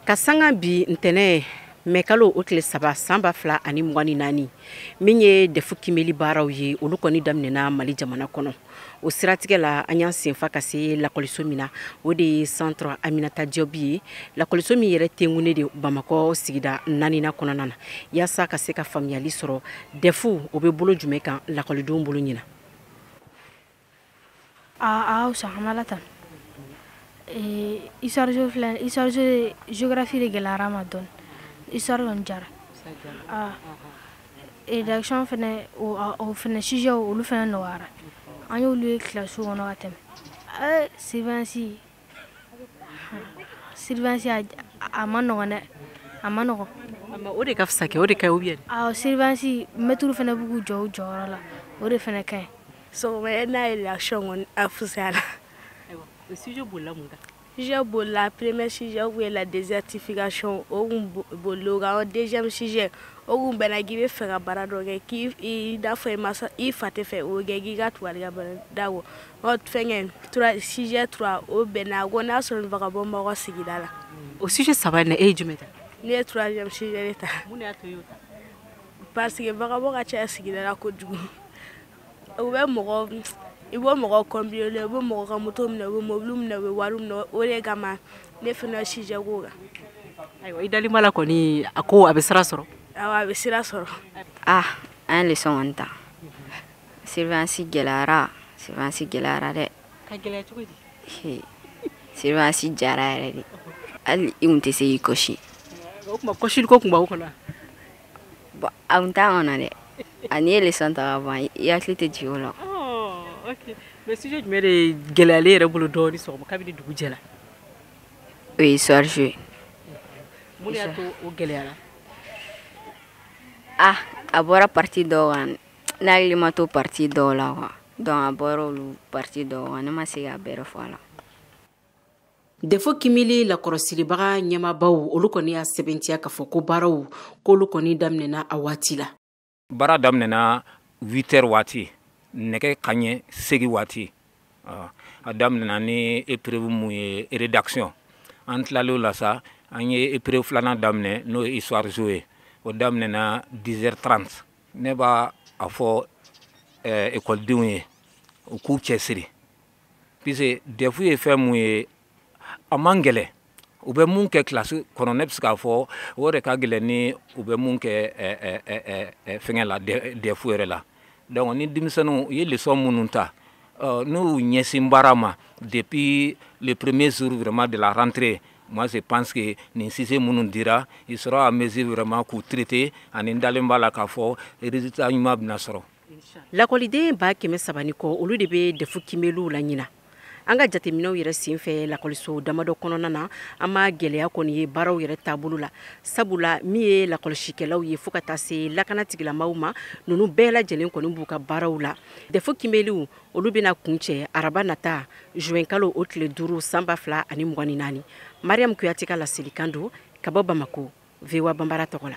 Ka sanga bi ntɛnɛn mɛkalo o tile 3 san 2024, min ye DEF kimɛli baaraw ye, olu kɔni daminɛna Mali jamana kɔnɔ. O siratigɛ la, an y'an senfa ka se lakɔliso min na, o de ye Centre Aminata Diop ye, lakɔliso min yɛrɛ tenkunnen de Bamakɔ sigida 4nan kɔnɔna na, yaasa ka se ka faamuyali sɔrɔ DEF o bɛ bolo jumɛn kan lakɔlidenw bolo ɲina. A sa an tan histoire filɛ, histoire géographie de gɛlɛyara ma dɔɔni, histoire kɔni jara. Rédaction fɛnɛ, o fɛnɛ sujet, olu fɛnɛ nɔgɔyara, an y'olu ye kilasi kɔnɔ ka tɛmɛ. Surveillance a ma nɔgɔn dɛ, a ma nɔgɔn. O de ka fisa kɛ, o de ka ɲi ou bien? Awɔ, surveillance, mɛtiriw fɛnɛ b'u k'u jɔ u jɔyɔrɔ la, o de fɛnɛ ka ɲi. Sɔgɔmada n'a ye rédaction kɔni, a fisayara. O sujet bolila mun kan? Sujet bolila, premier sujet o kun ye la désertification, o kun bolila o kan. Deuxième sujet, o kun bɛnna k'i bɛ fɛ ka baara dɔ kɛ, k'i n'a fɔ i masa i fa tɛ fɛ o kɛ, k'i ka tubabu ka da kɔ. Fɛnkɛ sujet 3, o bɛnna ko n'a sɔrɔ vagabond b'aw ka sigida la. O sujet 3 in na, e ye jumɛn ta? Ne ye troisième sujet de ta. Mun de y'a to i y'o ta? Parce que vagabond ka ca sigida la kojugu. U bɛ mɔgɔ, i b'o mɔgɔ kɔnbile, u bɛ mɔgɔ ka moto minɛ, u bɛ mobili minɛ, u bɛ wari minɛ, o de kama ne fana sujet k'o kan. Ayiwa, i dalen b'a la kɔni, a ko a bɛ sira sɔrɔ? Awɔ, a bɛ sira sɔrɔ. An ye leçon kɔni ta. Surveillance gɛlɛyara, surveillance gɛlɛyara dɛ. Ka gɛlɛya cogo di? Surveillance jara yɛrɛ de, hali i kun tɛ se k'i kɔsi. O tuma kɔsili ko kun b'aw kɔnɔ? Bon, a kun t'an kɔnɔ dɛ. A n'i ye leçon ta ka ban, i hakili tɛ jigin o la. Ok, mais sujet jumɛn de gɛlɛyalen yɛrɛ bolo dɔɔni sɔgɔma kabini dugu jɛra? O ye histoire géo. Mun de y'a to o gɛlɛyara? A bɔra partie dɔw kan, ne hakili ma to partie dɔw la quoi, donc a bɔra olu partie dɔw kan, ne ma se k'a bɛɛ fɔ a la. DEF kimɛli lakɔlɔsilibaga ɲɛmaabaw, olu kɔni y'a sɛbɛntiya k'a fɔ ko baaraw k'olu kɔni daminɛna a waati la. Baara daminɛna 8 heures waati, nɛgɛ kaɲɛ 8 waati. A daminɛna ni épreuve mun ye, rédaction. An tilal'o la sa, an ye épreuve filanan daminɛ, n'o ye histoire géo ye, o daminɛna 10h30. Ne b'a a fɔ ekɔlidenw ye, u k'u cɛsiri, puisque DEF ye fɛn mun ye, a man gɛlɛn. U bɛ mun kɛ kilasi kɔnɔ, ne bɛ se k'a fɔ o de ka gɛlɛn ni u bɛ mun kɛ fɛngɛ la, DEF yɛrɛ la. Donc ni denmisɛnninw u ye leçon minnu ta, n'u y'u ɲɛsin baara ma depuis le premier jour vraiment de la rentrée, moi je pense que nin sujet minnu dira, il sera à mesure vraiment k'u traiter, ani n dalen b'a la k'a fɔ résultat ɲuman bɛna sɔrɔ. Lakɔliden 300 ni kɔ, olu de bɛ DEF kimɛliw la ɲina. An ka jateminɛw yɛrɛ senfɛ lakɔliso damadɔ kɔnɔna na, an ma gɛlɛya kɔni ye baaraw yɛrɛ taabolo la, sabula min ye lakɔlisikɛlaw ye fo ka taa se lakana tigilamaw ma, ninnu bɛɛ lajɛlen kɔni b'u ka baaraw la. DEF kimɛliw, olu bɛna kuncɛ araba nata juin kalo o tile 5 san 2024. Mariam Kuyate ka laselikan don ka bɔ Bamako, VOA Banbara tɔgɔ la.